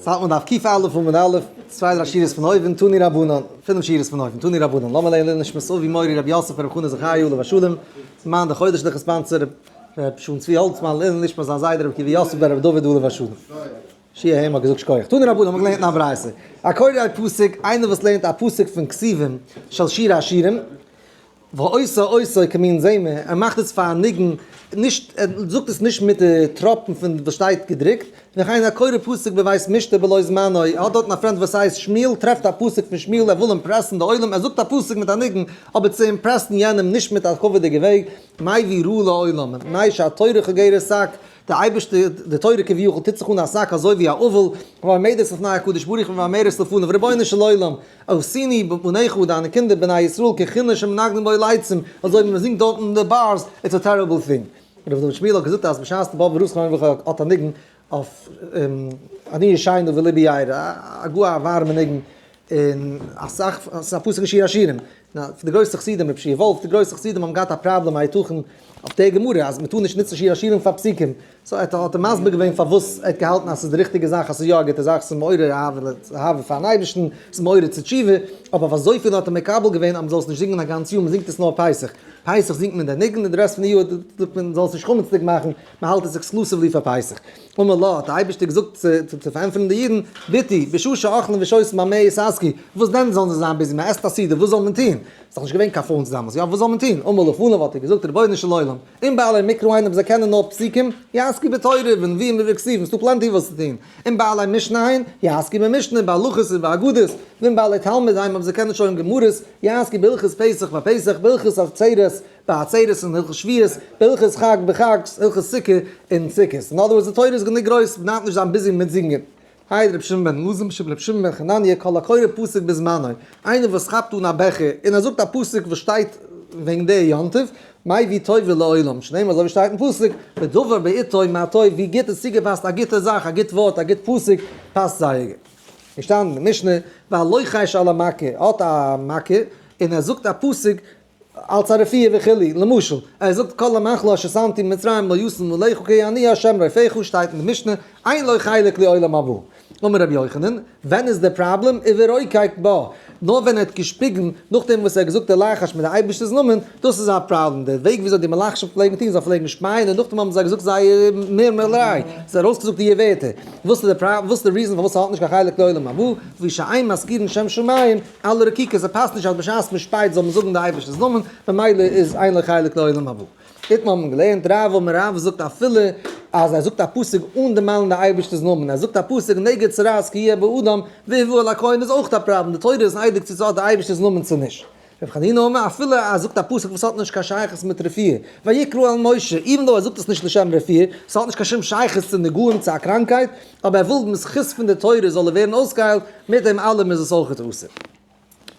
ס'האלט מען דף קא עמוד א', צוויי דריי שורות פון אויבן, תנו רבנן, פינף שורות פון אויבן, תנו רבנן, לאמיר לערנען לעילוי נשמת אבי מורי רבי יוסף ברב חנא זכרי' עליו השלום, מאן די חודש'ליכע sponsor ר' שלום צבי האלצמאן, לעילוי נשמת זיין זיידע רבי עקיבא יוסף בן רבי דוד עליו השלום. שיהיה הם האט געזאגט שכוח. תנו רבנן האבן געלערנט אין א ברייתא, הקורא פסוק, איינער וואס לערנט א פסוק פון כתובים של שיר השירים, ועושה אותו כמין זמר, ער מאכט עס פאר א ניגון, נישט, ער זאגט עס נישט מיט די טראפן פון וואס שטייט געדרוקט, וכן הקורא פסוק בבית משתה בלא זמנו, ער האט דארטן א friend וואס הייסט שמואל, טרעפט א פסוק פון שמואל, ער וויל impress ן די עולם, ער זאגט א פסוק מיט א ניגון, אבער צו impress ן יענעם נישט מיט א כבוד'יגע וועג, מביא רעה לעולם, מפני שהתורה חוגרת שק, די אייבערשטער, די תורה כביכול טוט זיך אן א שק אזוי ווי א אבל, והעומדת לפני הקדוש ברוך הוא ואומרת לפניו, רבונו של עולם, עשינו בניך דיינע קינדער בני ישראל ככינור שמנגנים בו לצים, אזוי ווי מען זינגט דארט אין די bars, it's a terrible thing. ר' דוד שמואל האט געזאגט אז בשעת די באבע רוסלאנד וועלכע האט א ניגון אויף אני ישנה ולבי ער, א גאר א ווארעמע ניגון, און אסאך, ס'איז א פסוק אין שיר השירים, די גרויסע חסידים, רבי שיע וואלף, די גרויסע חסידים האבן געהאט א פראבלעם היתכן אויף די גמרא אז מ'טאר נישט נוצן שיר השירים פאר פסוקים, so ער האט ער מסביר געווען פארוואס ער האט געהאלטן אז ס'איז די ריכטיגע זאך אז ס'איז יא א גוטע זאך, ס'איז מעורר אהבה פארן אייבערשטן, ס'איז מעורר צו תשובה, אבער אויף אזויפיל האט ער מקבל געווען אז מ'זאל עס נישט זינגען א גאנץ יאר, מ'זינגט עס נאר פסח, פסח זינגט מען די ניגון און די רעסט פון די יאר זאגט מען מ'זאל עס נישט חמצ'דיג מאכן, מ'האלט עס exclusively פאר פסח. אמר לה, האט דער אייבערשטער געזאגט צו פארענטפערן די אידן, בתי, בשעה שאוכלין ושותין במה יתעסקו, וואס דען זאלן זיי זיין busy, מען עסט א סעודה, וואס זאל מען טון? ס'איז דאך נישט געווען קיין phones דאמאלס, יא, וואס זאל מען טון? אמר לפניו האט ער געזאגט, רבונו של עולם, אם בעלי מקרא הן אויב זיי קענען נאר פסוקים, יעסקו בתורה ובנביאים ובכתובים, ס'דא plenty וואס צו טון, אם בעלי משנה הן, יעסקו במשנה, בהלכות ובאגדות, ואם בעלי תלמוד הן אויב זיי קענען שוין גמרות, יעסקו בהלכות פסח בפסח, בהלכות עצרת, בעצרת און הלכות שבועות, בהלכות חג בחג, הלכות סוכה און סוכות. אין other words די תורה איז גענוג גרויס, מ'דארף נישט זיין busy מיט זינגען. העיד רבי שמעון בן אלעזר משום רבי שמעון בן חנניה כל הקורא פסוק בזמנו, איינער וואס כאפט אן א בעכער און ער זאגט א פסוק וואס שטייט וועגן די יום טוב, מביא טובה לעולם, שנאמר אזוי ווי שטייט אין פסוק, ודבר בעתו מה טוב, ווי גוט איז צוגעפאסט א גוטע זאך, א גוט ווארט, א גוט פסוק, פאסט זייער גוט. געשטאנען אין די משנה, והלוחש על המכה, האט א מכה און ער זאגט א פסוק, אלס א רפואה וכו', למשל, ער זאגט כל המחלה אשר שמתי במצרים לא אשים עליך כי אני ה' רופאך שטייט אין די משנה, אין לו חלק לעולם הבא. אמר רבי יוחנן, ווען איז דער פראבלעם? וברוקק בה, נאר ווען ער האט געשפיגן נאכדעם וואס ער האט געזאגט די לחש מיט די אייבערשטער'ס נאמען, דאס איז א פראבלעם, דער וועג וויאזוי די מלחשים פלעגן טון, זיי פלעגן שפייען און נאכדעם האבן זיי געזאגט זייער מורמלעריי, זיי ארויסגעזאגט די ווערטער. וואס איז די reason פארוואס ס'האט נישט קיין חלק לעולם הבא? לפי שאין מזכירין שם שמים על הרקיקה, ס'פאסט נישט אז בשעת מ'שפייט זאל מען זאגן די אייבערשטער'ס נאמען, ממילא איז אין לו חלק לעולם הבא. איתמר האט מען געלערנט, רב אמר רב זאגט אפילו אז ער זאגט א פסוק אן דערמאנען די אייבערשטער'ס נאמען, ער זאגט א פסוק נגד צרעת כי יהיה באדם והובא אל הכהן איז אויך א פראבלעם, די תורה איז אייביג צו ס'האט די אייבערשטער'ס נאמען צו נישט. רבי חנינא אמר אפילו אז ער זאגט א פסוק וואס האט נישט קיין שייכות מיט רפואה, ויקרא אל משה, even though ער זאגט עס נישט לשם רפואה, ס'האט נישט קיין שום שייכות צו נגעים צו א קראנקייט, אבער ער וויל בזכות פון די תורה זאל ער ווערן אויסגעהיילט, מיט דעם אלעם איז עס אויכעט אסור.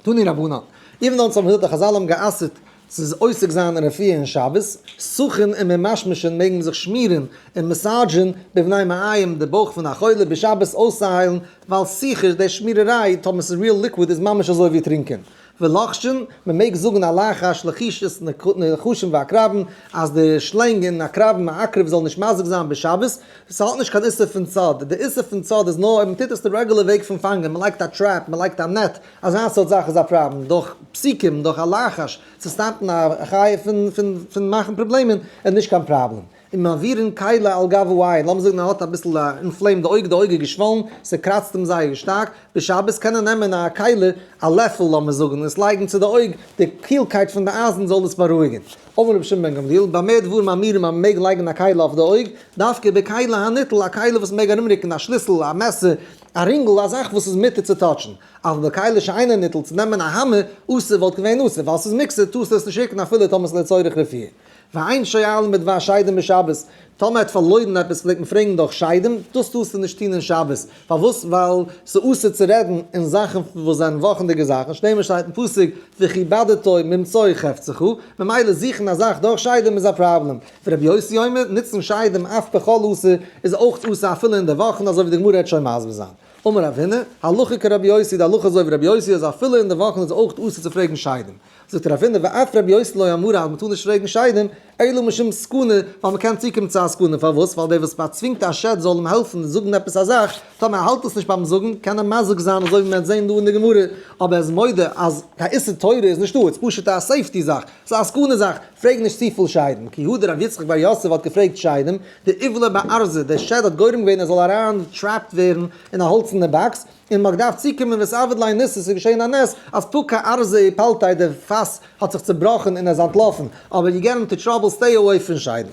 תנו רבנן, even though אונז האבן געזאגט אז חזל האבן גע'אסר'ט צו עוסק זיין אין רפואה אין שבת, סכין און ממשמשין מעג מען זיך שמירן און massage ן בבני מעיים די בויך פון א חולה בשבת אויסצוהיילן, ווייל סיכה די שמירעריי טאמער ס'איז real liquid איז ממש אזוי ווי טרינקען. ולוחשין, מען מעג זאגן א לחש לחישת נחשים ועקרבים, אז די שלענג און עקרבים מעקרב זאל נישט מזיק זיין בשבת, ס'האט נישט קיין איסור פון צד, די איסור פון צד איז נאר אויב מען טוט עס די רעגולער וועג פון פאנגען, מען לייגט א trap, מען לייגט א net, אזא סארט זאך איז א פראבלעם, דורך פסוקים, דורך א לחש, צו stop ן א חיה פון מאכן פראבלעמען, איז נישט קיין פראבלעם. און מעבירין כלי על גב העין, לאמיר זאגן ער האט אביסל א inflamed די אויג, די אויג איז געשוואלן, ס'קראצט אים זייער שטארק, בשבת קען ער נעמען א כלי, א לעפל לאמיר זאגן, און עס לייגן צו די אויג, די קילקייט פון די אייזן זאל עס בארואיגן. אמר רבי שמעון בן גמליאל, במה דברים אמורים אז מ'מעג לייגן א כלי אויף די אויג, דווקא בכלי הניטל, א כלי וואס מ'מעג ארומרוקן, א שליסל, א מעסער, א רינגל, א זאך וואס איז מותר צו touch ן. אבל בכלי שאינו ניטל, צו נעמען א האמער, אסור וואלט געווען אסור, ווייל ס'איז מוקצה, טארסטו עס נישט רוקן אפילו טאמער ס'איז לצורך רפואה. ואין שואלין בדבר שדים בשבת, טאמער ער האט פארלוירן עפעס פלעגט מען פרעגן דורך שדים, דאס טארסטו נישט טון אין שבת, פארוואס? ווייל ס'איז אסור צו רעדן אין זאכן וואס זענען וואכנדיגע זאכן, שנאמר שטייט אין פסוק וכבדתו ממצוא חפצך, ממילא זוכן א זאך דורך שדים איז א פראבלעם, ורבי יוסי אומר, נוצן שדים אף בחול אסור, איז אויך אסור אפילו אין די וואכן, אזוי ווי די גמרא העט שוין מסביר זיין. אמר רב הונא, הלכה כרבי יוסי, די הלכה אזוי ווי רבי יוסי אז אפילו אין די וואכן איז אויך אסור צו פרעגן שדים. זאגט רב הונא ואף רבי יוסי לא אמר אז מ'טאר נישט פרעגן שדים, אלא משום סכנה, ווייל מען קען צוקומען צו א סכנה, פארוואס? ווייל דער וואס באצווינגט א שד זאל אים העלפן זאגן עפעס א זאך, טאמער ער האלט עס נישט ביים זאגן, קען ער מזיק זיין אזוי ווי מען וועט זען דא אין די גמרא, אבער ער איז מודה אז קיין איסור תורה איז נישטא, איז פשוט א safety זאך, ס'איז א סכנה זאך, פרעג נישט צופיל שדים, כי הא דרב יצחק בר יוסף האט געפרעגט שדים, דאיבלע בארזא, דער שד האט גורם געווען ער זאל אריין trapped ווערן אין א האלצענע באקס, און מ'האט געדארפט צוקומען ואתעביד ליה ניסא, ס'איז געשען א נס אז פקע ארזא ופלטיה די פאס האט זיך צובראכן און ער איז אנטלאפן, אבער you get into trouble stay away פון שדים.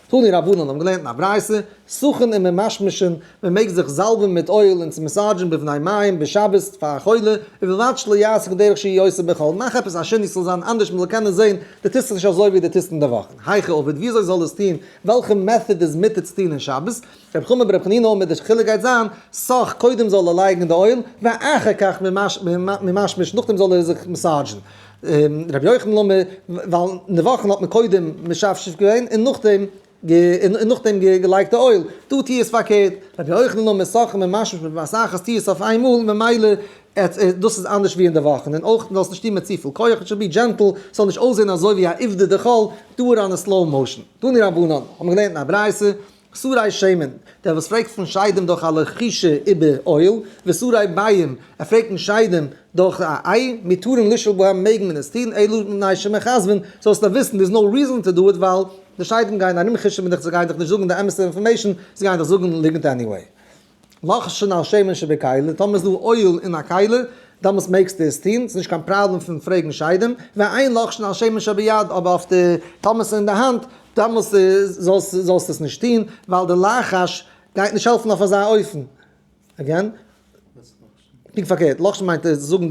תנו רבנן האבן געלערנט אין א ברייתא, סכין און ממשמשין, מען מעג זיך זאלבן מיט אויל און צו massage ן בפני מים בשבת פאר א חולה, ובלבד שלא יעשה כדרך שהוא עושה בחול, מאך עפעס א שינוי ס'זאל זיין אנדערש מ'זאל קענען זען דו טוסט עס נישט אזוי ווי דו טוסט אין די וואכן, היכי עביד וויאזוי זאל עס טון, וועלכע method איז מותר צו טון אין שבת, רבי חמא ברבי חנינא אומר די חילוק גייט זיין, סך קודם זאל ער לייגן די אויל, ואחר כך ממשמש נאכדעם זאל ער זיך massage ן. רבי יוחנן אומר, ווייל אין די וואכן האט מען קודם משפשף געווען און נאכדעם און נאכדעם געלייגט די אויל, דא טוה עס פארקערט, רבי יוחנן אומר סך ממשמש בבת אחת טוה עס אויף איינמאל ממילא דאס איז אנדערש ווי אין די וואכן, און אויך זאלסט נישט טון מיט צופיל כח, it should be gentle, ס'זאל נישט אויסזען אזוי ווי א עובדא דחול, do it on a slow motion. תנו רבנן, האבן מיר געלערנט אין א ברייתא, שרי שמן, דער וואס פרעגט פון שדים דורך א לחישה איבער אויל, ושרי ביעים, ער פרעגט פון שדים דורך א איי, מותרין לשאול בהם מעג מען עס טון, אלא מפני שמכזבין, זאלסט נאר וויסן, there's no reason to do it ווייל די שדים גייען ארום כישופ'ן דיך, זיי גייען דיך נישט זאגן די אמת'ע information, זיי גייען דיך זאגן ליגנט anyway. לוחשין על שמן שבכלי, טאמער איז דא אויל אין א כלי, דאמאלס מעגסטו עס טון, ס'איז נישט קיין פראבלעם פון פרעגן שדים, ואין לוחשין על שמן שביד, אבער אויף די, טאמער ס'איז אין די האנט, דאמאלס זאלסטו עס נישט טון, ווייל די לחש גייט נישט העלפן אויף אזא אופן. Again? פונקט פארקערט, לחשן מיינט זאגן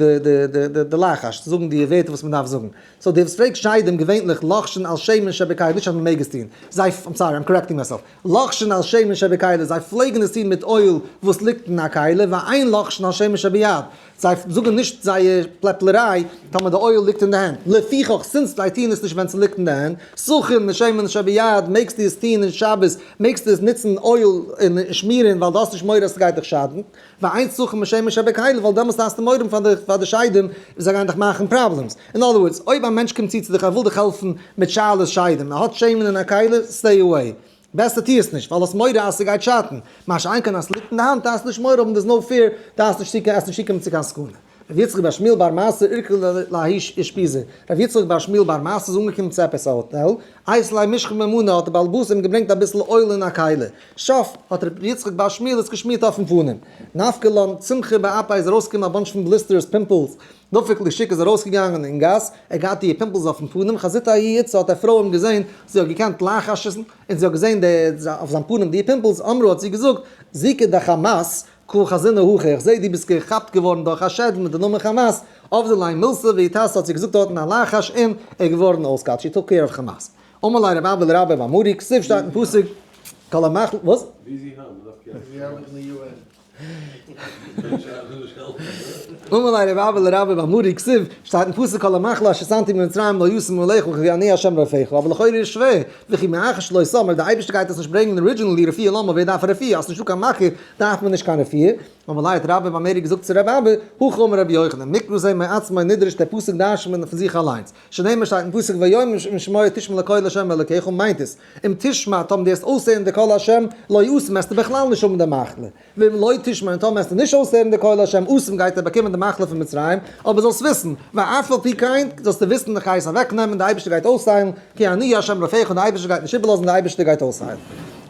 די לחש, זאגן די ווערטער וואס מען דארף זאגן. So דער וואס פרעגט שדים געווענליך לוחשין על שמן שבכלי, נישט אז מען מעג עס טון, זיי, I'm sorry, I'm correcting myself, לוחשין על שמן שבכלי, זיי פלעגן עס טון מיט אויל וואס ליגט אין א כלי, ואין לוחשין על שמן שביד, זיי זאגן נישט זייער פלעפלעריי טאמער די אויל ליגט אין די הענט, לפיכך since זיי טוען עס נישט ווען ס'ליגט אין די הענט, סכין משמן שביד מעגסטו עס טון אין שבת, מעגסטו עס נוצן אויל און שמירן ווייל דו האסט נישט מורא אז ס'גייט דיך שאדן, ואין סכין משמן שבכלי ווייל דעמאלסט האסטו מורא פאר די שדים זיי גייען דיך מאכן problems. אין other words, אויב א מענטש קומט צו צו דיך ער וויל דיך העלפן מיט שאלות שדים, ער האט שמן אין א כלי, stay away. בעסער טו עס נישט, ווייל האסט מורא אז ס'גייט שאטן. מה שאין כן אז ס'ליגט אין די האנט דארפסטו נישט מורא האבן, there's no fear, דארפסט נישט צוקומען, עסט נישט צוקומען צו קיין סכנה. ר' יצחק בר שמואל בר מסא אורכא לההיא אושפיזא, ר' יצחק בר שמואל בר מסא איז אנגעקומען צו עפעס א האטעל, אייתי ליה משחא במנא האט דער בעל הבית אים געברענגט אביסל אויל אין א כלי, שאף, האט ר' יצחק בר שמואל עס געשמירט אויפן פנים. נפקא לן צמחא באפיה איז ארויסגעקומען א bunch פון blisters, pimples, נפק לשוקא איז ארויסגעגאנגען אין גאס, ער האט געהאט די pimples אויפן פנים, חזיתיה ההיא איתתא האט א פרוי אים געזען, זי האט געקענט לחש'ן, און זי האט געזען די אויף זיין פנים די pimples, אמרה האט זי געזאגט, זיקא דחמס, קא חזינא הכא, איך זע דו ביסט געכאפט געווארן דורך א שד מיט די נאמען חמס, עבדא ליה מילתא ואיתסי האט זי געזאגט דארטן א לחש און ער איז געווארן אויס קאלט, she took care of חמס. אמר ליה רב אבא לרבה בר מרי, כתיב שטייט אין פסוק, כל המחל, וואס? ווי איז זי היינט? מ'דארף קענען. אמר ליה רב אבא לרבה בר מרי כתיב, שטייט אין פסוק כל המחלה אשר שמתי במצרים לא אשים עליך כי אני ה' רופאך, אבער לכאורה איז שווער, וכי מאחר שלא שם, אויב די אייבערשטער גייט עס נישט ברענגען originally רפואה למה ווער דארף א רפואה, אז ס'נישטא קיין מכה דארף מען נישט קיין רפואה, אמר ליה האט רבה בר מרי געזאגט צו רב אבא, הכי אמר רבי יוחנן, מקרא זה מעצמו נדרש דער פסוק דרש'נט מען פון זיך אליינס, שנאמר שטייט אין פסוק והיה אם שמוע תשמע לקול ה' אלוקיך מיינט עס, אם תשמע טאמער דו וועסט אויסהערן די קול השם, לא ישם וועסטו בכלל נישט האבן די מחלה. ואם לא תשמע און טאמער וועסטו נישט אויסהערן די קול השם אשים גייט ער באקומען די מחלה פון מצרים, אבער זאלסט וויסן, ואף על פי כן, זאלסטו וויסן איך גיי עס אוועק נעמען, די אייבערשטער גייט אויסהיילן, כי אני ה' רופאך און די אייבערשטער גייט נישט איבערלאזן די אייבערשטער גייט אויסהיילן.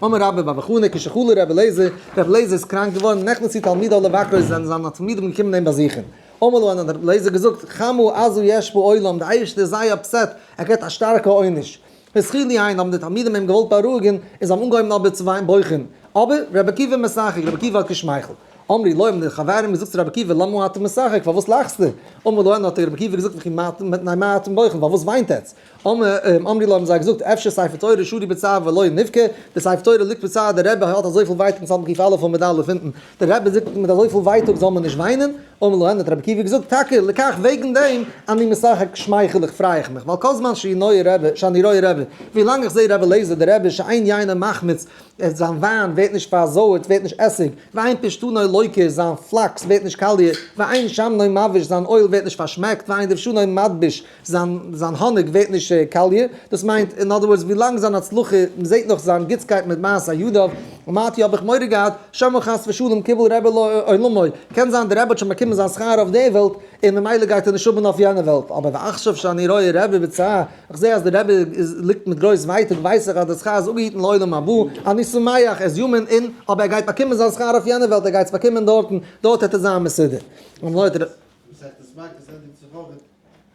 אמר רבה בר בר חנה כשחלה רבי אליעזר, רבי אליעזר איז קראנק געווארן, נכנסו תלמידיו לבקרו זענען זיינע תלמידים געקומען אים באזוכן. אמר להן האט רבי אליעזר געזאגט, חמה עזה יש בעולם, די אייבערשטער איז זייער upset, ער געבט א שטארקע עונש. התחילו הן האבן די תלמידים אים געוואלט בארואיגן און זיי האבן אנגעהויבן אבער צו וויינען בוכים, אבער רבי עקיבא משחק, רבי עקיבא האט געשמייכלט. אמרו לו האבן די חברים געזאגט צו רבי עקיבא למה אתה משחק פארוואס לאכסטו? אמר להן האט רבי עקיבא געזאגט וכי מה אתם מפני מה אתם בוכים פארוואס וויינט עטץ? אמרו לו האבן זיי געזאגט אפשר ספר תורה שרוי בצער ולא נבכה, די ספר תורה ליגט בצער דער רבי האט אזויפיל ווייטאג און סמך א עמוד א' אונטן, דער רבי זאגט מיט אזויפיל ווייטאג זאל מען נישט וויינען? אמר להן האט רבי עקיבא געזאגט, טאקע לכך וועגן דעם אני משחק שמייכל איך פריי איך מיך, ווייל כל זמן שאני רואה רבי, שאני רואה רבי, ווי לאנג איך זעה רבי אליעזר דער רבי שאין יינו מחמיץ, זיין וויין ווערט נישט פארזויערט, ווערט נישט עסיג, ואין פשתנו לוקה, זיין פלאקס ווערט נישט קאליע, ואין שמנו מבאיש, זיין אויל ווערט נישט פארשמעקט, ואין דבשנו מדביש, זיין זיין האניג ווערט נישט קאליע, דאס מיינט אין other words ווילאנג זיין הצלחה, מען זעט נאך זיין גוטסקייט מיט מעשה ידיו, אמרתי האב איך מורא געהאט, שמא חס ושלום קיבל רבי לעולמו, קען זיין דער רבי האט שוין באקומען זיין שכר אויף די וועלט, און ממילא גייט ער נישט האבן אויף יענע וועלט, אבער ועכשיו שאני רואה רבי בצער, איך זע אז דער רבי איז ליגט מיט גרויס ווייטאג, ווייס איך אז דער שכר איז אפגעהיטן לעולם הבא, אני שמח, ער איז human און, אבער ער גייט באקומען זיין שכר אויף יענע וועלט, ער גייט עס באקומען דארטן, דארט העט ער זיין מסודר. און לויט ר. מסכת מכות ענדיגט זיך אויך מיט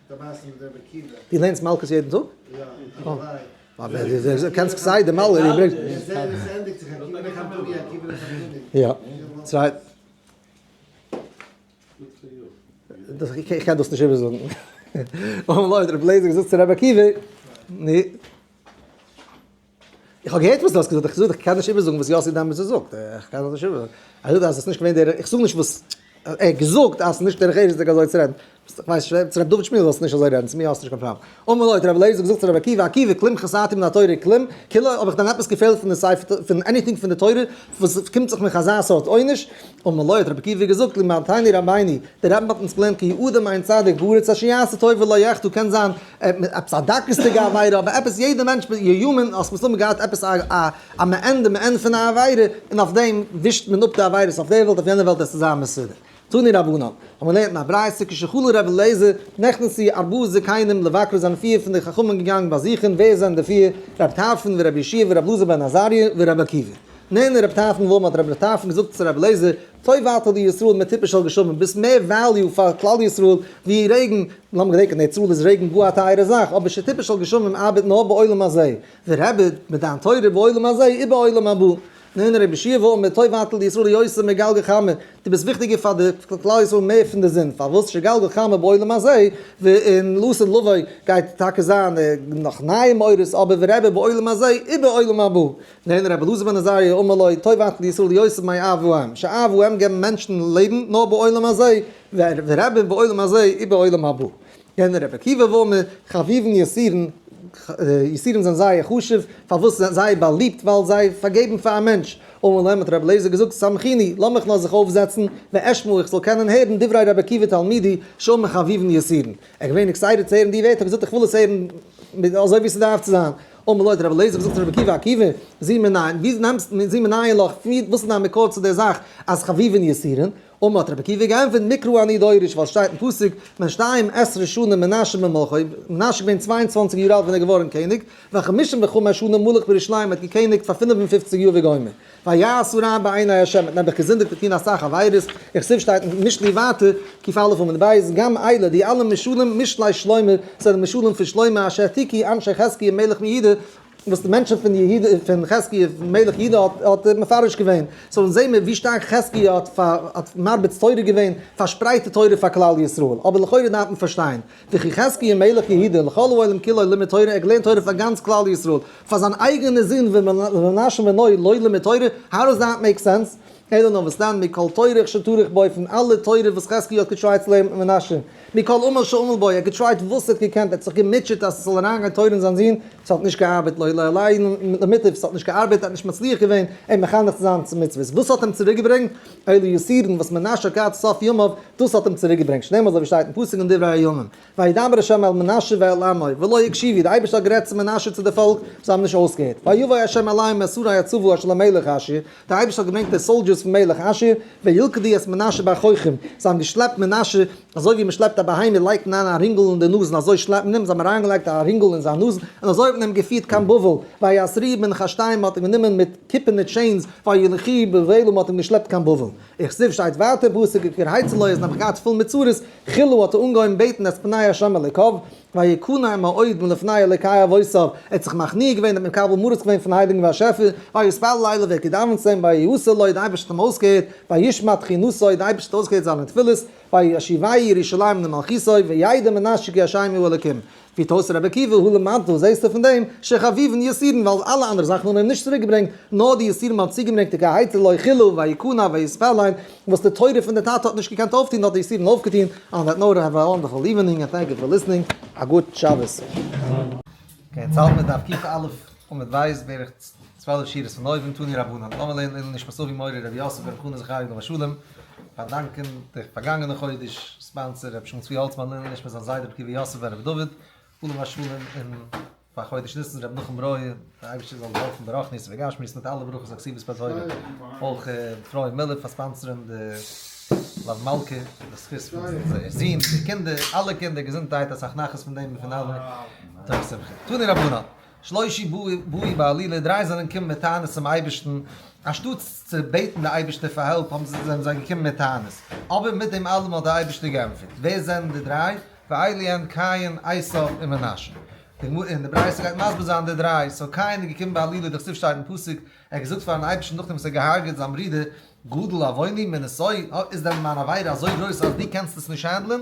די מעשה מיט רבי עקיבא. דו לערנסט מלקות יעדן טאג? יא, הלוואי. אבער דו קענסט כסדר מלקות, דו ברענגסט. עס ענדיגט זיך עקיבא נחמתני עקיבא נחמתני. יא, צוויי. איך קען דאס נישט איבערזאגן. אמר לו, האט רבי אליעזר געזאגט צו רבי עקיבא, נו, איך האב געהערט וואס דו האסט געזאגט, איך זאג איך קען נישט איבערזאגן וואס יאסי דעמאלטס זאגט, איך קען דאס נישט איבערזאגן. ער זאגט אז עס איז נישט געווען דער, איך זאג נישט וואס ער האט געזאגט אז עס איז נישט דרך ארץ'דיג אזוי צו רעדן. איך ווייס נישט, צו רבי דוד שמיל זאלסטו נישט אזוי רעדן, צו מיר האסטו נישט קיין פראבלעם. אמר לו, האט רבי אליעזר געזאגט צו רבי עקיבא, עקיבא, כלום חסרתי מן התורה, כלום, כאילו האב איך דען עפעס געפעלט פון די ספר, פון anything פון די תורה, וואס קומט זיך מיך אזא סארט עונש? אמר לו, האט רבי עקיבא געזאגט, לימדתני רבינו, דער רבי האט אונז געלערנט כי אדם אין צדיק בארץ אשר יעשה טוב ולא יחטא, קען זיין עפעס א דקות'דיגע עבירה, אבער עפעס יעדער מענטש you're human, האסט מסתמא געהאט עפעס א א מעין דמעין פון א עבירה, און אויף דעם ווישט מען אפ די עבירות אויף דער וועלט, אויף יענער וועלט עס איז זיין מסודר. תנו רבנן, האבן מיר געלערנט אין א ברייתא, כשחלה רבי אליעזר, נכנסו ארבעה זקנים לבקרו זענען פיר פון די חכמים געגאנגען באזוכן, ווער זענען די פיר? רבי טרפון ורבי יהושע ורבי אלעזר בן עזריה ורבי עקיבא. נענה רבי טרפון ואמר האט רבי טרפון געזאגט צו רבי אליעזר, טוב אתה לישראל מטיפה של גשמים, ביסט מער value פאר כלל ישראל ווי רעגן, לאמיר געדענקען אין ארץ ישראל איז רעגן גאר א טייערע זאך, אבער שטיפה של גשמים ארבעט נאר בעולם הזה, ורבי מיט דיין תורה בעולם הזה ובעולם הבא. נענה רבי יהושע ואמר טוב אתה לישראל יותר מגלגל חמה, דו ביסט וויכטיגער פאר די כלל ישראל מער פון די זון, פארוואס שגלגל חמה בעולם הזה, ואין לעתיד לבוא גייט טאקע זיין נאך נייע מאורות, אבער ורבי בעולם הזה ובעולם הבא. נענה רבי אלעזר בן עזריה אמר לו טוב אתה לישראל יותר מאב ואם, שאב ואם געבן מענטשן לעבן נאר בעולם הזה, ורבי בעולם הזה ובעולם הבא. נענה רבי עקיבא ואמר חביבין יתירין, יתירים זענען זייער חשוב, פארוואס זענען זיי באליבט? ווייל זיי פארגעבן פאר א מענטש. אמר להם האט רבי אליעזר געזאגט, סמכוני, לאמיך נאר זיך אויפזעצן, ואשמעה, איך זאל קענען הערן דברי רבי עקיבא תלמידי, שאמר חביבין יתירין. ער איז געווען excited צו הערן די ווערטער, ער האט געזאגט איך וויל עס הערן אזוי ווי ס'דארף צו זיין. אמר לו האט רבי אליעזר געזאגט צו רבי עקיבא, עקיבא, זו מנין, ווי נעמסט, זו מנין לך, וואס איז דיין מקור צו דער זאך אז חביבין יתירין? אמר האט רבי עקיבא געענטפערט מקרא אני דורש ווייל שטייט אין פסוק בן שתים עשרה שנה מנשה במלכו, מנשה געווען 22 יאר אלט ווען ער געווארן קעניג, וחמשים וחמש שנה מלך בירושלים האט געקעניגט פאר 55 יאר וגומר. ויעש הרע בעיני ה' האט נעבעך געזינדיגט און טון אסאך עבירות, וכתיב שטייט אין משלי ווייטער, קא עמוד ב', גם אלה די אלע משלים משלי שלמה זענען משלים פון שלמה אשר העתיקו אנשי חזקיה מלך מיהודה, וואס די מענטשן פון יהודה פון חזקיה מלך יהודה האט האט מפרש געווען, so אונז זעהן מיר ווי שטארק חזקיה האט פאר האט מרביץ תורה געווען, פארשפרייט די תורה פאר כלל ישראל, אבער לכאורה דארף מען פארשטיין, וכי חזקיה מלך יהודה לכל העולם כולו לימד תורה, ער האט געלערנט תורה פאר גאנץ כלל ישראל, פאר זיין אייגענע זון ומנשה בנו לא לימד תורה, how does that make sense? אלא נאר וואס דען מכל טורח שטרח בו פון אלע תורה וואס חזקיה האט געטרייט צו לערנען מיט מנשה, מכל עמל שעמל בו, ער האט געטרייט וואס ער האט געקענט, ער האט זיך געמוטשעט אז עס זאל אריינגיין תורה אין זיין זון, עס האט נישט געארבעט, לא עלה עלינו למיטב, עס האט נישט געארבעט, ער האט נישט מצליח געווען אים מחנך צו זיין צו מצוות, וואס האט אים צוריק געברענגט? אלו יסורין וואס מנשה האט געהאט סוף ימיו, דאס האט אים צוריק געברענגט, שנאמר אזוי ווי שטייט אין פסוק אין דברי הימים, וידבר ה' אל מנשה ואל עמו, ולא הקשיבו, די אייבערשטער האט גערעדט צו מנשה צו די פאלק, זיי האבן נישט אויסגעהערט, ויבא ה' אליהם את שרי הצבא אשר למלך אשור, די אייבערשטער האט געברענגט די soldiers פון מלך אשור, וילכדו את מנשה בחוחים, זיי האבן געשלעפט מנשה, אזוי ווי מען שלעפט א בהמה לייגט מען אריין א רינגל אין די נאז און אזוי שלעפט מען אים, זיי האבן אריינגעלייגט א רינגל אין זיין נאז, און אזוי האט מען אים געפירט קיין בבל, ויאסרוהו בנחשתים, מען האט אים גענומען מיט קופערנע chains, ויוליכוהו בבלה, מען האט אים געשלעפט קיין בבל. וכתיב שטייט ווייטער פסוק וכרהיצה לו איז נעבעך געהאט פול מיט צרות, חילה האט ער אנגעהויבן בעטן את פני ה' אלוקיו, ויכנע מאוד מלפני אלוקי אבותיו, ער האט זיך מכניע געווען, האט מקבל מרות געווען פון הייליגן באשעפער, ויתפלל אליו, ער האט געדאווענט צו אים, ויעתר לו, די אייבערשטער האט אים אויסגעהערט, וישמע תחינתו, די אייבערשטער האט אויסגעהערט זיינע תפילות, וישיבהו ירושלים למלכותו, וידע מנשה כי ה' הוא האלוקים. פירט אויס רבי עקיבא, הא למדת, זעסטו פון דעם, שחביבין יסורין, ווייל אלע אנדערע זאכן האבן אים נישט צוריק געברענגט, נאר די יסורים האבן צוגעברענגט די כהיצד לא חילו ויכנע ויתפלל, וואס די תורה פון די טאטע האט נישט געקענט אויפטון האט די יסורים אויפגעטון, on that note have a wonderful evening and thank you for listening, א גוט שבת. okay, יעצט האלט מיר דף קא עמוד בית בערך. 12 שורות פון אויבן, תנו רבנן, לאמיר לערנען לעילוי נשמת אבי מורי רבי יוסף ברב חנא זכרי' עליו השלום, פארדאנקען די פארגאנגענע חודש sponsor רבי שלום צבי האלצמאן לעילוי נשמת זיין זיידע רבי עקיבא יוסף בן רבי דוד עליו השלום, און פאר חודש ניסן רבי נחום ברויער, דער אייבערשטער זאל העלפן ברוחניות ובגשמיות מיט אלע ברכות הכתובות בתורה, אויך פרוי מילער פאר sponsor ען די מלוה מלכה, די זכות פון זייער זון, די קינדער, אלע קינדער געזונטהייט אסאך נחת פון דעם און פון אלע מתוך שמחה. תנו רבנן. שלשה באו בעלילה, דריי זענען געקומען מיט טענות צום אייבערשטן, אנשטאט צו בעטן די אייבערשטער פאר העלפ האבן זיי זענען זיי געקומען מיט טענות, אבער מיט דעם אלעם האט דער אייבערשטער געענטפערט, ווער זענען די דריי? ואלו הן קין, עשיו און מנשה. די גמרא און די ברייתא גייט מסביר זיין די דריי, so קין איז געקומען בעלילה, דכתיב שטייט אין פסוק, ער האט געזאגט פארן אייבערשטן נאכדעם וואס ער האט געהארגעט זיין ברודער, גדול עווני מנשוא, איז דען מיין עבירה אזוי גרויס אז דו קענסט עס נישט handle ען?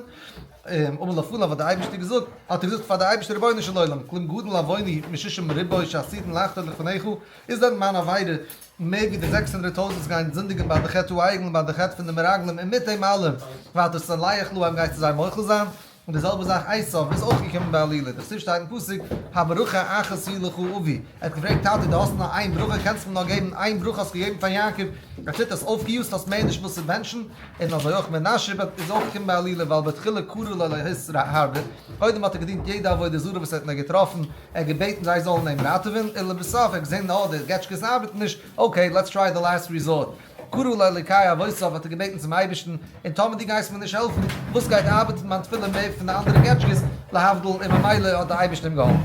אמר לפניו האט דער אייבערשטער געזאגט, האט ער געזאגט פאר דער אייבערשטער רבונו של עולם, כלום גדול עווני משישים ריבוא שעתידין לחטוא לפניך, איז דען מיין עבירה מער ווי די 600,000 וואס גייען זינדיגן ביי די חטא העגל און ביי די חטא פון די מרגלים און מיט דעם אלעם ואתה סולח להם גייסטו זיי מוחל זיין? און די זעלבע זאך עשיו איז אויך געקומען בעלילה, דכתיב שטייט אין פסוק, הברכה אחת היא לך אבי, ער האט געפרעגט טאטי דו האסט נאר איין ברכה קענסט מיר נאר געבן איין ברכה האסט געגעבן פאר יעקב, ער טוט עס אויפגעיוזט האסט מער נישט וואס צו בענטשן, און אזוי אויך מנשה איז אויך געקומען בעלילה ווייל בתחילה כרע לאלהות הרבה, קודם האט ער געדינט יעדע עבודה זרה וואס ער האט נאר געטראפן, ער האט געבעטן זיי זאלן אים ראטעווען, און לבסוף ער האט געזען אה די געטשקעס ארבעטן נישט, okay let's try the last resort. כרע לאלקי אבותיו האט ער געבעטן צום אייבערשטן, און טאמער דו גייסט מיר נישט העלפן, וואס גייט ארבעטן מיין תפילה מער פון די אנדערע געטשקעס, להבדיל, און ממילא האט דער אייבערשטער אים געהאלפן.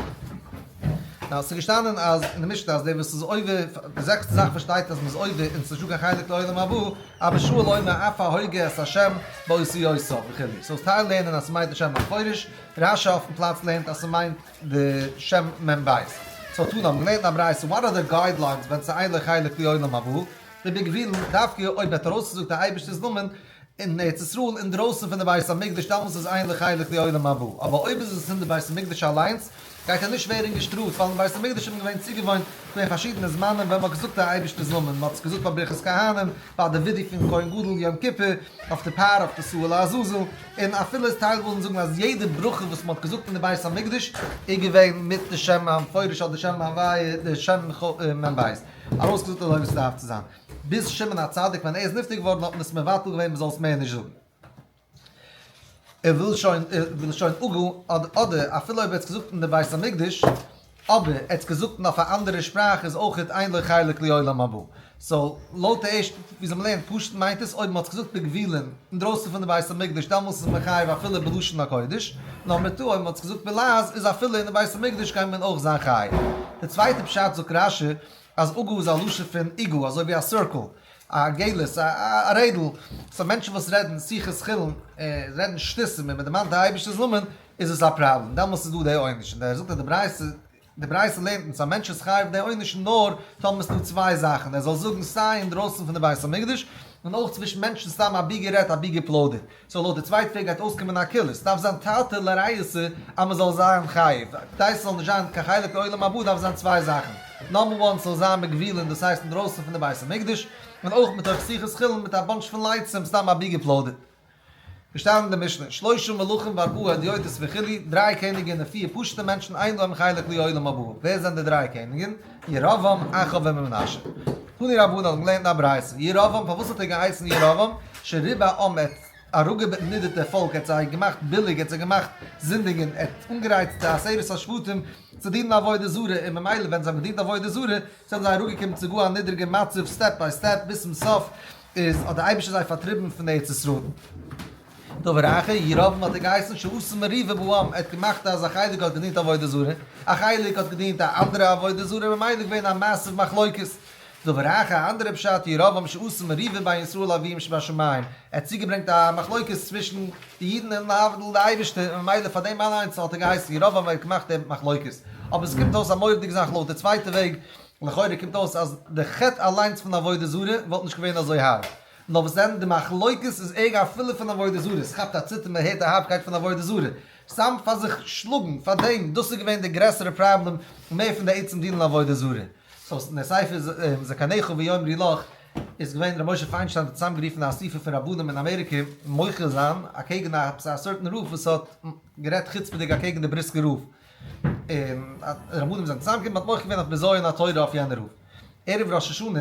נאר ס'איז געשטאנען אז אין די משנה אז דער וואס איז עובר, די זעקסטע זאך וואס שטייט אז מ'איז עובר און ס'איז נישטא קיין חלק לעולם הבא, אבא שאול אומר אף ההוגה את השם באותיותיו וכו'. so טייל לערנען אז ס'מיינט די שם המפורש, רש"י אויפן פלאץ לערנט אז ס'מיינט די שם מ"ב. so תנא האבן געלערנט א ברייתא, what are the guidelines ווען ס'איז אין לו חלק לעולם הבא? בגבולין, דווקא אויב האט ארויסגעזאגט די אייבערשטער'ס נאמען אין ארץ ישראל אינדרויסן פון די בית המקדש דאמאלס איז אין לו חלק לעולם הבא, אבער אויב איז עס אין די בית המקדש אליינס גייט ער נישט ווערן געשטראפט ווייל אין בית המקדש איז מען געווען צוגעוואוינט געווען פארשידענע זמנים ווען מען האט געזאגט די אייבערשטער'ס נאמען, מען האט עס געזאגט ביי ברכת כהנים, ביי די וידוי פון כהן גדול יום כיפור, אויף די פר אויף די שעיר לעזאזל, און אפילו איז טייל ווילן זאגן אז יעדע ברכה וואס מען האט געזאגט אין די בית המקדש איז געווען מיט די שם המפורש אדער שם הוויה די שם מ"ב. ארויסגעזאגט אזוי ווי ס'דארף צו זיין. ביז שמעון הצדיק ווען ער איז נפטר געווארן האט מען עס מבטל געווען מ'זאל עס מער נישט זאגן. ער וויל שוין וויל שוין אגו אדער אפילו אויב ער האט עס געזאגט אין די בית המקדש אבער ער האט עס געזאגט אין אויף א אנדערע שפראך איז אויכעט אין לו חלק לעולם הבא. so לויט די ערשטע וויאזוי מ'לערנט פשוט מיינט עס אויב מ'האט עס געזאגט בגבולין אינדרויסן פון די בית המקדש דאמאלס איז מען חייב אפילו בלשון הקודש, נאמבער two אויב מ'האט עס געזאגט בלעז איז אפילו אין די בית המקדש גייט מען אויך זיין חייב. די צווייטע פשט זאגט רש"י אז עגול איז א לשון פון עיגול אזוי ווי א circle, א גלת, א רעדל, so מענטשן וואס רעדן שיחות חולין, רעדן שטותים און מ'דערמאנט די אייבערשטער'ס נאמען איז עס א פראבלעם, דעמאלס איז דא די עונש, און ער זאגט אז די ברייתא די ברייתא לערנט אונז א מענטש איז חייב די עונש נאר טאמער ס'דא צוויי זאכן, ער זאל זאגן סיי אינדרויסן פון די בית המקדש, און אויך צווישן מענטשן סתם אבי גערעדט אבי געפלוידערט. so לויט די צווייטע וועג גייט אויסקומען א קולא, ס'דארף זיין תרתי לריעותא אז מ'זאל זיין חייב, כדי ס'זאל נישט זיין קיין חלק לעולם הבא דארף זיין צוויי זאכן, number one ס'זאל זיין בגבולין דאס הייסט אינדרויסן פון די בית המקדש, און אויך מתוך שיחת חולין מיט א bunch פון לצים סתם אבי געפלוידערט. געשטאנען אין די משנה, שלשה מלכים וארבעה הדיוטות וכו', דריי קעניגען און פיר פשוטע מענטשן אין להם חלק לעולם הבא, ווער זענען די דריי קעניגען? ירבעם, אחאב און מנשה. תנו רבנן האבן געלערנט אין א ברייתא, ירבעם, פארוואס האט ער געהייסן ירבעם? שריבה העם, ער האט אראפגענידערט די פאלק, ער האט זיי געמאכט ביליג, ער האט זיי געמאכט זינדיגען, ער האט אנגערייצט די עשרת השבטים צו דינען עבודה זרה, און ממילא ווען זיי האבן געדינט עבודה זרה, זענען זיי אראפגעקומען צו גאר א נידריגע מצב step by step ביז צום סוף, איז האט דער אייבערשטער זיי פארטריבן פון ארץ ישראל. דבר אחר, ירבעם האט ער געהייסן שעשה מריבה בעם, ער האט געמאכט אז א חלק האט געדינט עבודה זרה, א חלק האט געדינט א אנדערע עבודה זרה, ממילא איז געווען א massive מחלוקת. דבר אחר, א אנדערע פשט, ירבעם שעשה מריבה בין ישראל לאביהם שבשמים, ער האט צוגעברענגט א מחלוקת צווישן די אידן און להבדיל די אייבערשטער, און ממילא פאר דעם אליינס האט ער געהייסן ירבעם ווייל ער האט געמאכט די מחלוקת. אבער עס קומט אויס א מורא'דיגע זאך לויט די צווייטע וועג, לכאורה קומט אויס אז די חטא אליינס פון עבודה זרה וואלט נישט געווען אזוי הארב, נאר וואס דען די מחלוקת איז ערגער אפילו פון עבודה זרה, עס כאפט א ציטער מען הערט די הארבקייט פון עבודה זרה, סתם פאר זיך שלאגן פאר דעם, דאס איז געווען די גרעסערע פראבלעם מער פון די עצם דינען עבודה זרה. so אין די ספר זקניך ויאמרו לך איז געווען ר' משה פיינשטיין האט צוזאם גערופן א אסיפה פון רבנים אין אמעריקע מוחה זיין אקעגן א certain רב וואס האט גערעדט חוצפה'דיג אקעגן די בריסקער רב, און רבנים זענען צוזאמגעקומען, מ'האט מוחה געווען אויף בזיון התורה אויף יענע רב. ערב ראש השנה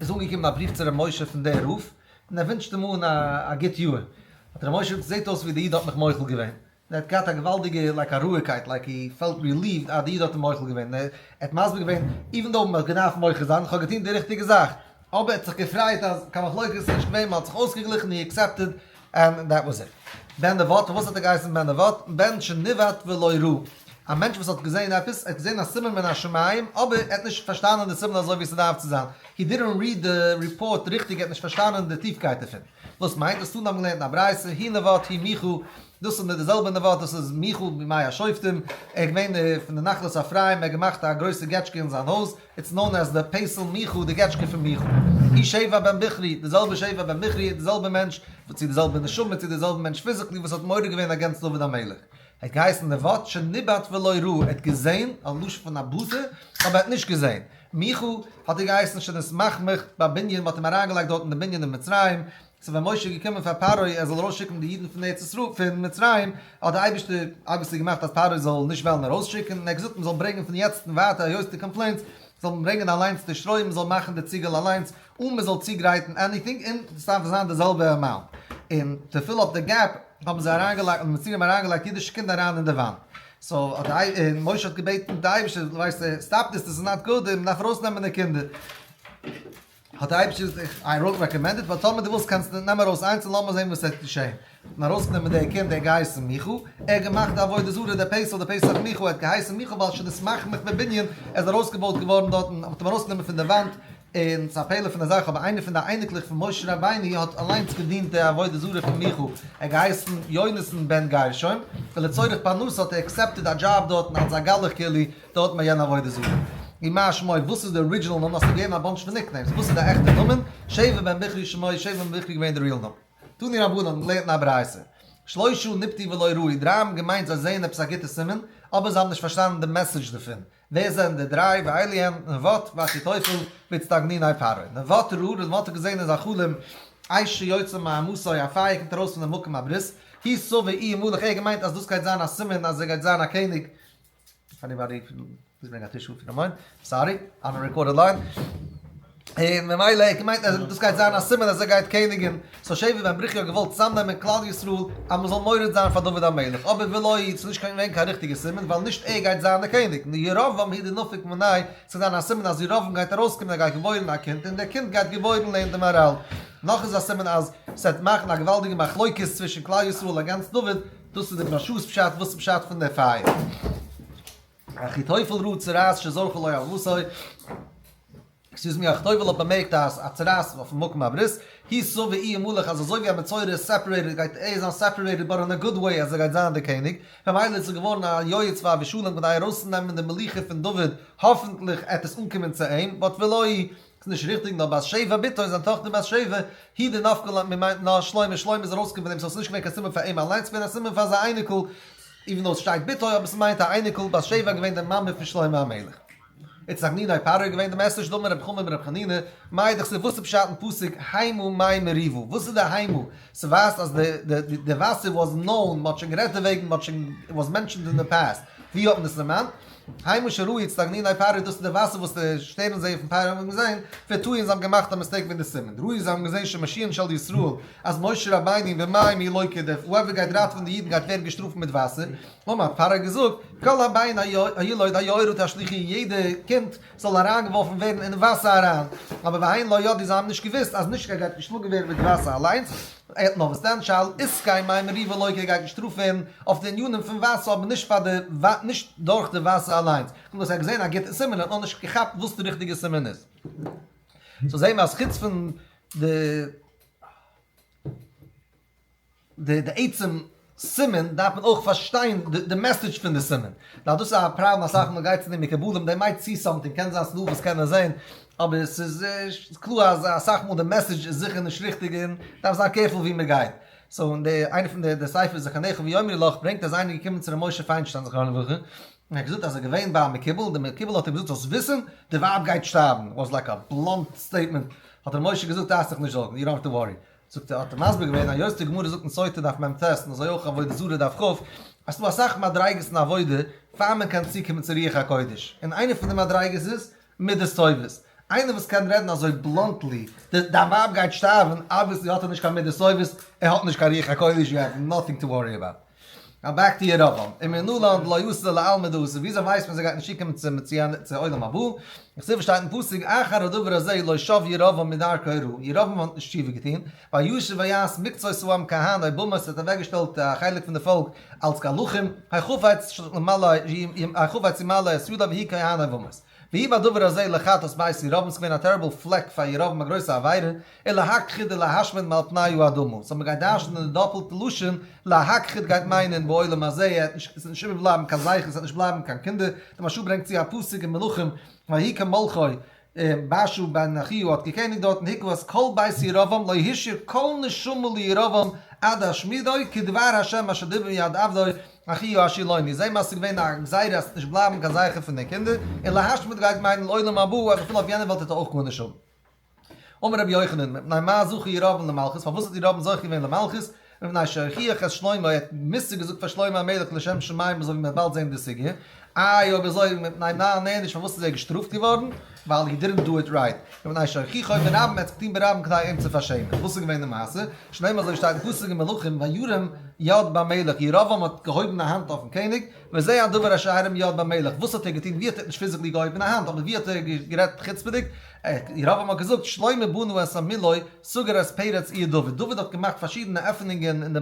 איז אנגעקומען א בריוו צו ר' משה פון דער רב, און ער ווינטשט אים אן א גוט יאר. האט ר' משה געזאגט, זעט אויס ווי דער איד האט מיך מוחל געווען. און ער האט געהאט א געוואלדיגע like א רואיגקייט, like he felt relieved אז די איד האט אים מוחל געווען, און ער האט מסביר געווען, even though מען האט געדארפט מוחל זיין, איך האב געטון די ריכטיגע זאך, אבער ער האט זיך געפרייט אז קיין מחלוקת איז נישט געווען, מען האט זיך אויסגעגליכן, he accepted, and that was it. בן נבט, פארוואס האט ער געהייסן בן נבט? בן שניבט ולא ראה. א מענטש וואס האט געזען עפעס, ער האט געזען א סימן מן השמים, אבער ער האט נישט פארשטאנען די סימן אזוי ווי ס'דארף צו זיין, he didn't read the report ריכטיג, ער האט נישט פארשטאנען די טיפקייט דערפון. וואס מיינט דאס? תנא האבן געלערנט אין א ברייתא, הוא נבט הוא מיכה, דאס איז די זעלבע נבט, דאס איז מיכה בימי השופטים, ער איז געווען פון די נחלת אפרים, ער האט געמאכט א גרויסע געטשקע אין זיין הויז, it's known as די פסל מיכה, די געטשקע פון מיכה. הוא שבע בן בכרי, די זעלבע שבע בן בכרי, די זעלבע מענטש, צו די זעלבע נשמה, צו די זעלבע מענטש physically וואס האט מורד געווען against דוד המלך. ער האט געהייסן נבט שניבט ולא ראה, ער האט געזען, א לשון פון הבטה, אבער ער האט נישט געזען. מיכה האט ער געהייסן שנתמכמך בבנין, מען האט אים אריינגעלייגט דארט אין די בנין אין מצרים, so ווען משה איז געקומען פאר פרעה ער זאל ארויסשיקן די אידן פון ארץ ישראל פון מצרים, האט דער אייבערשטער obviously געמאכט אז פרעה זאל נישט וועלן ארויסשיקן, און ער האט געזאגט מען זאל ברענגען פון יעצט און ווייטער היות די complaints, זאל מען ברענגען אליינס די שרוי, מען זאל מאכן די ציגל אליינס, אן מען זאל צוגרייטן anything, און עס דארף זיין די זעלבע amount. און to fill up די gap האבן זיי אריינגעלייגט, האבן די מצרים אריינגעלייגט אידישע קינדער אריין אין די וואנט. so האט די און משה האט געבעטן די אייבערשטער, ווייסט stop this, this is not good, מען דארף ארויסנעמען די קינדער. האט דער אייבערשטער געזאגט, I won't recommend it, but טאמער דו ווילסט קענסטו, נעם ארויס איינס און לאמיר זען וואס עס וועט געשען. האט מען ארויסגענומען דער קינד, ער האט געהייסן מיכה, ער האט געמאכט די עבודה זרה, דער פסל, דער פסח מיכה, ער האט געהייסן מיכה ווייל שנתמכמך בבנין, ער איז ארויסגעבויט געווארן דארטן, מען האט אים ארויסגענומען פון די וואנט, און ס'איז א פלא פון די זאך, אבער איינער פון די אייניקלעך פון משה רבינו האט אליינס געדינט די עבודה זרה פון מיכה, ער האט געהייסן יונתן בן גרשום, ולצורך פרנסה האט ער accepted א דזשאב דארטן אלס א גלח כאילו, דארט ביי יענע עבודה זרה. ומה שמו, וואס איז די original נאמען? האסטו געגעבן א bunch פון nicknames, וואס איז די עכטע נאמען? שבע בן בכרי שמו, שבע בן בכרי געווען די real נאמען. תנו רבנן, לערנט אין א ברייתא. שלושה ניבטו ולא ראו, דריי האבן געמיינט זיי זעען עפעס א גוטע סימן, אבער זיי האבן נישט פארשטאנען די message דערפון. ווער זענען די דריי? ואלו הן, נבט, ואחיתופל, ואצטגניני פרעה. נבט ראה, נבט האט געזען אין זיין חלום, אש שיוצאה מאמתו, א פייער קומט ארויס פון די מקום הברית, הוא סבר איהו מלך, ער האט געמיינט אז דאס גייט זיין א סימן אז ער גייט זיין א קעניג, anybody please bring a tissue if you don't mind, sorry, on a recorded line, און ממילא ער האט געמיינט אז דאס גייט זיין א סימן אז ער גייט קעניגען, so שבע בן ברכי האט געוואלט צוזאמנעמען כלל ישראל אז מען זאל מורד זיין פאר דוד המלך, אבער ולא היא, ס'איז נישט געווען קיין ריכטיגע סימן ווייל נישט ער גייט זיין דער קעניג, נאר ירבעם הוא דנפיק מיניה, ס'זאל זיין א סימן אז ירבעם גייט ארויסקומען ער גייט געבוירן א קינד און דער קינד גייט געבוירן לערנט די מהר"ל, נאך איז א סימן אז ס'וועט מאכן א געוואלדיגע מחלוקת צווישן כלל ישראל against דוד, דאס איז די מהרש"א'ס פשט, וואס איז פשט פון די פייער? אחיתופל ראה צרעת שזרחה לו על אמתו, excuse me, אחיתופל האט באמערקט אז א צרעת אויפן מקום הברית, הוא סבר איהו מלך אז אזוי ווי א מצורע איז separated גייט ער זיין separated but in a good way אז ער גייט זיין די קעניג, ממילא איז ער געווארן א יועץ פאר אבשלום כדי ארויסצונעמען די מלוכה פון דוד, האפענטליך עט עס אנקומען צו אים, but ולא היא. ס'איז נישט ריכטיג, נאר בת שבע בתו, זיין טאכטער בת שבע, היא דנפקא לה מינה שלמה, שלמה איז ארויסגעקומען פון דעם, so ס'איז נישט געווען קיין סימן פאר אים אליינס, ס'איז געווען א סימן פאר זיין אייניקל, even though ס'שטייט בתו, אבער ס'מיינט א אייניקל, בת שבע איז געווען די מאמע פון שלמה המלך. אצטגניני פרעה איז געווען די message, דאמר רב חמא ברב חנינא, מאי דכתיב וואס איז פשט אין פסוק המה מי מריבה, וואס איז די המה? ס'ווייזט אז די וואסער was known, מ'האט שוין גערעדט דערוועגן, מ'האט שוין, it was mentioned in the past, ווי האט מען עס דערמאנט? המה שראו אצטגניני פרעה, דאס איז די וואסער וואס די שטערן זעער פון פרעה האבן געזען, וטעו און זיי האבן געמאכט א mistake וועגן די סימן, ראו זיי האבן געזען שמושיען של ישראל, אז משה רבינו במים הוא לוקה, דער whoever גייט ראטעווען די אידן גייט ווערן געשטראפט מיט וואסער, אמר פרעה האט געזאגט, כל הבן הילוד היאורה תשליכוהו יעדע קינד זאל אריינגעווארפן ווערן אין וואסער אריין, אבער והן לא ידעו זיי האבן נישט געוואוסט אז נישט ער גייט געשלאגן ווערן מיט וואסער אליינס, ער האט נאר וואס דען שעל עסקי מי מריבה לוקה ער גייט געשטראפט ווערן אויף די ענינים פון וואסער אבער נישט פאר די נישט דורך די וואסער אליינס, קומט אויס ער האט געזען א גוטע סימן ער האט נאר נישט געכאפט וואס די ריכטיגע סימן איז. so זעהן מיר אז חוץ פון די. די די עצם סימן דארף מען אויך פארשטיין די message פון די סימן. נאר דאס איז א פראבלעם אסאך מאל גייט צו די מקובלים they might see something קען זיין ס'דא וואס קענען זעהן אבער ס'איז קלאר אז אסאך מאל די message איז זיכער נישט ריכטיג און דארף זיין careful ווי מ'גייט. so אין די איינע פון די די ספר זכרונך ויאמרו לך ברענגט אז איינער איז געקומען צו ר' משה פיינשטיין זכרונו לברכה און ער האט געזאגט אז ער איז געווען ביי א מקובל די מקובל האט אים געזאגט זאלסט וויסן די ווייב גייט שטארבן was like a blunt statement האט ר' משה געזאגט דארפסט דיך נישט זארגן you don't have to worry זאגט ער האט ער מסביר געווען היות די גמרא זאגט אין סוטה דף מ"ט און אזוי אויך עבודה זרה דף כ' אז ס'דא אסאך מדריגות אין עבודה פאר מען קען צוקומען צו רוח הקודש און איינע פון די מדריגות איז מידות טובות. איינער וואס קען רעדן אזוי bluntly, דיין ווייב גייט שטארבן, obviously האט ער נישט קיין מידות טובות, ער האט נישט קיין רוח הקודש, you have nothing to worry about. Now back to ירבעם, ומנלן דלא אתי לעלמא דאתי, וויאזוי ווייסט מען אז ער גייט נישט צוקומען צום צו עולם הבא? דכתיב שטייט אין פסוק, אחר הדבר הזה לא שב ירבעם מדרכו הרעה, ירבעם האט נישט תשובה געטון, וישב ויעש מקצות העם כהני במות, ער האט אוועקגעשטעלט א חלק פון די פאלק אלס גלחים, החפץ החפץ ימלא את ידיו והוא כהני במות. ויהי בדבר הזה לחטאת בית ירבעם, ס'איז געווען א terrible פלעק פאר ירבעם א גרויסע עבירה, ולהכחיד ולהשמיד מעל פני האדמה, so מ'גייט דרש'נען די דאפלטע לשון, להכחיד גייט מיינען בעולם הזה, ער האט נישט, עס וועט נישט איבערבלייבן קיין זכר, עס וועט נישט בלייבן קיין קינדער, די מהרש"א ברענגט צו א פסוק אין מלכים, ויהי כמלכו, בעשא בן אחיה האט געקעניגט דארטן הכה את כל בית ירבעם לא השאיר כל נשמה לירבעם עד השמידו כדבר ה' אשר דיבר ביד עבדו אחיה השילוני, זעהן מיר אז ס'איז געווען א גזירה אז ס'וועט נישט בלייבן קיין זכר פון די קינדער, און להשמיד גייט מיינען לעולם הבא אז אפילו אויף יענע וועלט וועט ער אויך גארנישט האבן. אמר רבי יוחנן, מפני מה זכה ירבעם למלכות, פארוואס האט ירבעם זוכה געווען למלכות? מפני שהוכיח את שלמה, ער האט מוסר געזאגט פאר שלמה המלך לשם שמים אזוי ווי מען וועט באלד זען די סוגיא, איי אויב אזוי מפני מה נענש פארוואס איז ער געשטראפט געווארן? ווייל he didn't do it right, מפני שהוכיחו ברבים ער האט עס געטון ברבים כדי אים צו פארשעמען, וואס איז געווען די מעשה? שנאמר אזוי שטייט אין פסוק אין מלכים וירם יד במלך, ירבעם האט געהויבן א האנט אויפן קעניג, וזה הדבר אשר הרים יד במלך, וואס האט ער געטון, ווי האט ער נישט physically געהויבן א האנט, אבער ווי האט ער גערעדט חוצפה'דיג, ירבעם האט געזאגט, שלמה בנה את המilo, סגר את פרץ עיר דוד, דוד האט געמאכט פארשידענע עפענונגען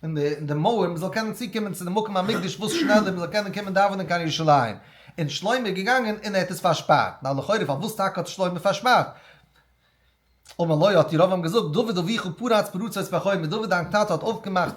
אין די מויער, מען זאל קענען צוקומען צו די מקום המקדש וואס שנעלער, מען זאל קענען קומען דאווענען קיין ירושלים, און שלמה איז געגאנגען און ער האט עס פארשפארט, נאר לכאורה פארוואס טאקע האט שלמה פארשפארט? אמר לו האט ירבעם געזאגט, דוד אביך פרץ פרצות בחומה, דוד דיין טאטע האט אויפגעמאכט